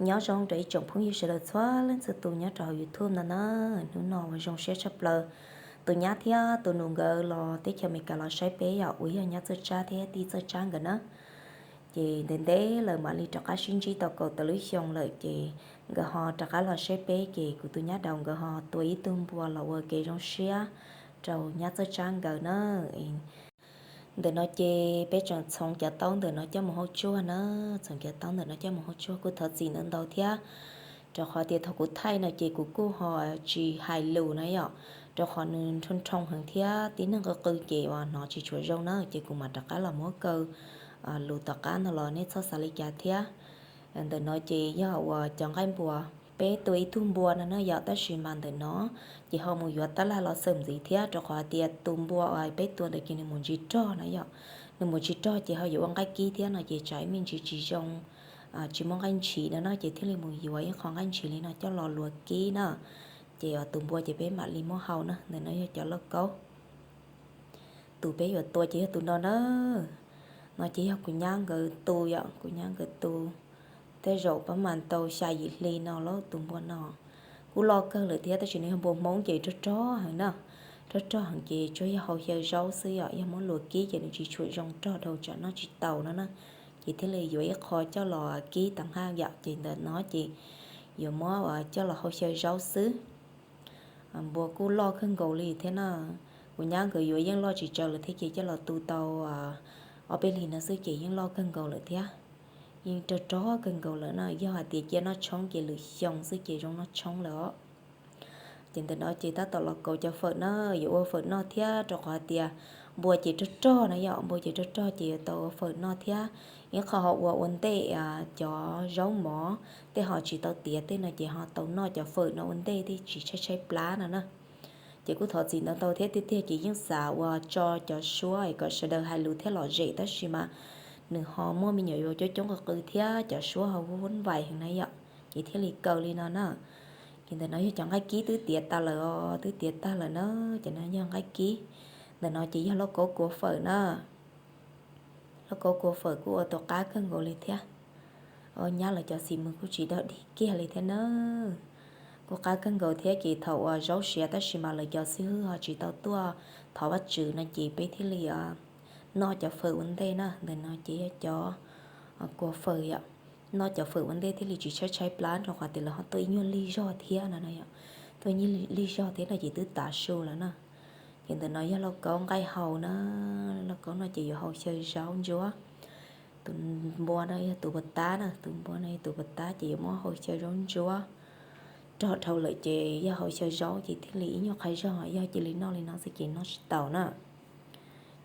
Nyob zoo rau ib tsoom phooj ywg sawv daws txhua leej txhua tus nyob rau hauv YouTube no na. Hnub no uas zoo siab tshaj plaws, tus nyab thiab tus nus nkawd los teb chaws Amelikas los saib peb yom, uas yog nyab Txawj Tsab thiab tij Txawj Tsab nkawd na. Ces ntev ntev lawm mam li rov qab sib ntsib tau kaum tawm lub xyoo lawm ces nkawd ho rov qab los saib peb ces kuv tus nyab daus nkawd ho tua ib tug npua los ua kev zoo siab rau nyab Txawj Tsab nkawd na. Ntawm no ces peb tseem txhoov cov taub ntawm no coj mus hauv tsuag na, txhoov cov taub ntawm no coj mus hauv tsuag kuj thov txim ntau ntau thiab, rau qhov tias thaum kuv thaij no ces kuv kuj ho tsis hais lus na yom, rau qhov nws nrhoo nrhoo heev thiab tib neeg qw qw ces uas hnov tsis tshua zoo na ces kuv mam rov qab los muab kaw lus tom qab no los nej txhob xav li cas thiab. Ntawm no ces yog uas cov nqaij npua, peb tua ib tug npua no na yom, tab sis mas ntawm no ces ho mus yuav tab laj los xwm ntxiv thiab, rau qhov hais tias tus npua uas peb tua ntawd ces nws mus ntsis rog na yom, nws mus ntsis rog ces ho yuav ua nqaij kib thiab no ces tsam ib me ntsis tsis zoo, tsis muaj nqaij ntshis no na ces thiaj li mus yuav ib qho nqaij ntshis li no coj los luas kib na. Ces tus npua ces peb mam li muab hau na. Ntawm no yog cov lauj kaub. Tus peb yuav tua ces yog tus no na. No ces yog kuv nyab nkawd tu yom, kuv nyab nkawd tu. Tej zaum pab mas tau xya yim hli no lauj tus npua no. Kuj loj kawg lawm thiab tab sis nws yog npua Hmoob ces rog rog heev na. Rog rog heev ces tsuas yog hau xyaw zaub xwb yom, yog muab luas kib ces nws tsis tshua zoo rog dhau tsam noj tsis tau no na. Ces thiaj li yuav ib qho coj los kib tag haj yom, ces ntawm no ces yuav muab coj los hau xyaw zaub xwb. Npua kuj loj kawg nkaus li thiab na. Kuv nyab nkawd yuav yeej loj tsis tsaws lawm thiab ces coj los tu tau ob peb hlis no xwb ces yeej loj kawg nkaus lawm thiab. Yeej rog rog kawg nkaus lawm na, yog hais tias cia noj tshoob ces lwm xyoo xwb ces zoo noj tshoob lawm os. Ces ntawm no ces tab tom los kaus cov fawm na, yuav ua fawm noj thiab rau qhov hais tias npua ces rog rog na yom, npua ces rog rog ces yuav tau ua fawm noj thiab. Ib qho ho ua ua ntej cov zaub mov, tej ho tsis tau tiav tej no ces ho tau noj cov fawm no ua ntej thiaj tsis tshaib tshaib plab no na. Ces kuj thov txim ntau ntau thiab, tiag tiag ces yeej xav uas tso cov suab kom sawv daws hais lus thiab lom zem tab sis mas nws ho muaj me nyuam yaus coob coob qw qw thiab cov suab ho vuv vais heev na yom, ces thiaj li kaw li no na. Ces ntawm no yog cov nqaij kib twb tiav tas lawm os, twb tiav tag lawm na. Ces no yog nqaij kib. Ntawm no ces yog lauj kaub kua fawm na. Lauj kaub kua fawm kuj ua tau qab kawg nkaus li thiab. Nyab lawv cov xim mws kuj tsis dog dig kiag li thiab na. Kuj qab kawg nkaus thiab ces thaum uas zaub siav tab sis mas lawv cov xib hwb ho tsis tau tuaj thov Vajtswv no ces peb thiaj li noj cov fawm ua ntej na. Ntawm no ces yog cov kua fawm yom. Noj cov fawm ua ntej thiaj li tsis tshaib tshaib plab rau qhov tias lawv ho tuaj ib nyuag lig zog thiab no na yom. Tuaj ib nyuag lig zog thiab no ces twb tav su lawm na. Ces ntawm no yog lauj kaub nqaij hau na. Lauj kaub no ces yuav hau xyaw zaub ntsuab. Tus npua no yog tus puas tab na, tus npua no yog tus puas tab ces yuav muab hau xyaw zaub ntsuab. Rog dhau lawm ces yog hau xyaw zaub ces thiaj li ib nyuag qhab zog, yog cia li noj li no xwb ces noj tsis tau na.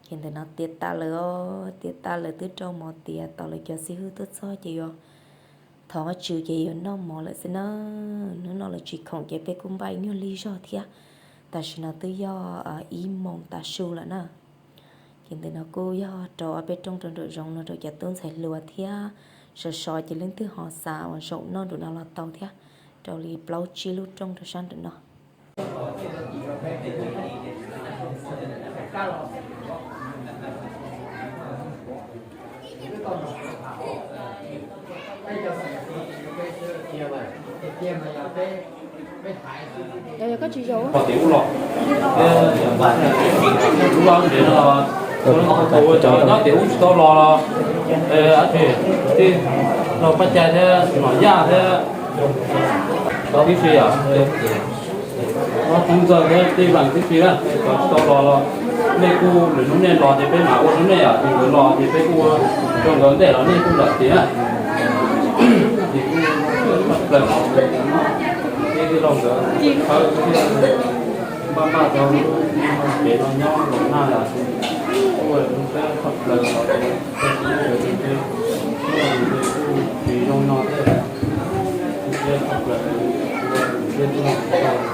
Ces ntawm no tiav tas lawm os, tiav tas lawm twb rau mov tiav tos lawv cov xib hwb tuaj txog ces yuav thov Vajtswv ces yuav noj mov lawm xwb na. Hnub no lawv tsis khoom ces peb kuj npaj ib nyuag lig zog thiab. Tam sim no twb yog ib moos tav su lawm na. Ces ntawm no kuj yog rau ob peb rooj rau nraum zoov no rau cov tub ntxhais hluas thiab sov sov ces leej twg ho xav uas zaum noj nraum no los tau thiab. Rau li plaub tsib lub rooj rau sab nraum no. Yog koj tsis zaum. Qhov tias ub los, ub los ntev no, ua cov nyob tias ub tsis tau los, ab tsi, tij laug Paj Cai thiab Nom Yaj thiab cov tib si yom, Vaj Txoov Ntxawg thiab Tij Veem tib si na, cov tsis tau los los nej kuj lwm hnub nej los ces peb mam ua rau nej yom, ces nkawd los ces peb kuj ua rau nkawd ntej los nej kuj zam tias na. Ces kuj tshaj plaws, tij laug nkawd khawb thiab npaj npaj rau lub cev no nyob los nag los kuj ua rau peb tshaj plaws, kuj tsis zoo no thiab, tshaj plaws, ua rau peb tshaj plaws.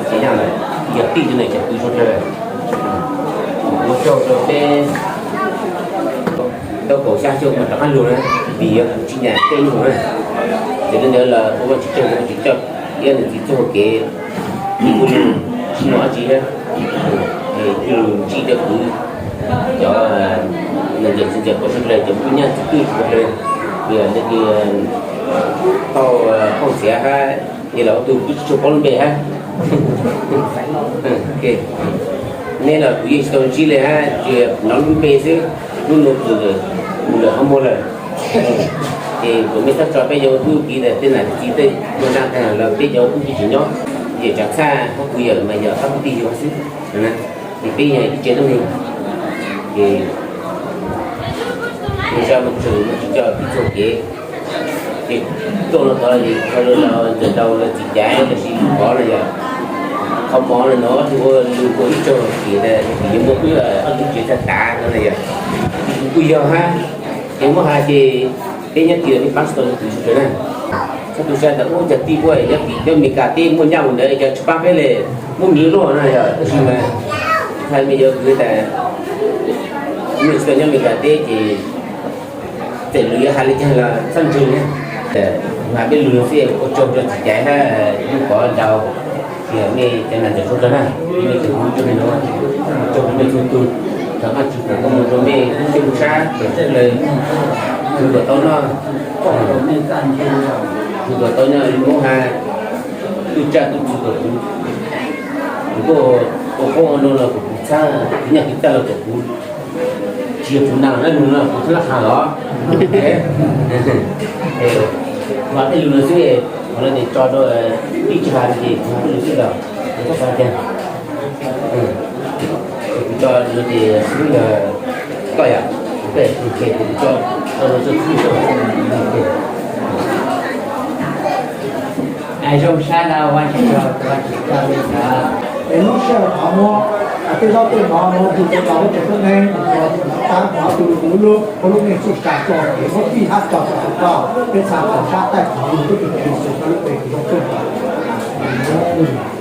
txiv yaj lawm, yog tij rau nws cov kwv suav dlawg. Ua tsaug rau peb tau kaum xya caum mas rov qab lug na, vim yog kuv tsis nyam tej lug na. Ces li ntawd los ua Vajtswv tsaug, Vajtswv coj iab nws txiv txoj hau kev, ib kuj lug tsis muaj dab tsi thiab, ib lug ntsib cov kwv, cov neeg ntxawm txiv ntxawm pab suav dlawg, cov tub nyab txiv tub suav dlawg, yog leej twg tau phooj xiav hab, yog los ua tug kuv tsis tshua paub lub npe hab. Neb los kuv yeej tsis tau ntsib li hab, tsuas yog kuv hnov lub npe xwb, lub npe kuv lawm, kuv lawm qhov muag lawm. Ces kuv mej txhob tso peb cov ua tub ki tas tej nam txiv tej muaj naj tag los peb cov ua tub tsis tseem nyob, yawm tsav txhaj hab kuv yawm mas yog qab kwv tij yug xwb. Ces peb yog ib tsev tub neeg, ces ua zaj ua tsaug Vajtswv coj tib txoj kev. Ces tuaj no tod es ua rau ntxawm Dau lawv txiv caiv, tab sis qhov no yog qhov mov no no tsis ua lug ua ib tsaug ces tas yuav muaj wb ob tug tsev tag tas no na yog. Kuj yog hab, ces muab has ces peb nyob tid los peb pab tsis tau cov kwv tsis tau na. Txhob tu siab tas ub cov tij puab nyob tim nyob Meskas teb muaj nyaj mus ntawd cov tsis pab peb li, muab miv luaj na yog. Tab sis mas txhais me cov kwv tas nws tsis tau nyob Meskas teb ces txawm lwm yog has li caag los txhob ntseeg na. Has peb lug xwb, ua tsaug rau txiv caiv hab, lub qhov Dau Tias mej cov nam ntxawm sawv daws na, mej txhua tus, txhua tus, thov Vajtswv kom koj mus rau mej lub caij lub sab kom txawj lawm, tus kom tau noj, tus kom tau noj li Moob has, tub tsaj tub txhu kom kuv, kuv koj ua qoob ua loo los kom kuv txhab, kuv nyaj kuv tag los kom kuv tsis yog kuv nam dab nug no kuv txhab lab qha los. Hos tej lus no xwb, qhov no ces tso rau tib tsis has ces kuv tej lus xwb los kuv txhob xav tiag. Kuv tso no ces xwb yog koj yom, koj tso, tso no tso xwb. Zoo sab no Vajtswv, Vajtswv coj li ntawd. Es lub sij hawm no muab tej zaub tej mov no yug rau tau lub tsev tuab neeg, tab tom tus lub lub lub lub neej txuj sa tso ces muab fij hab tso rau tau, peb txhad tau sab taij tug lug tub tug ki xwm rau lub npe Yexus Khetos.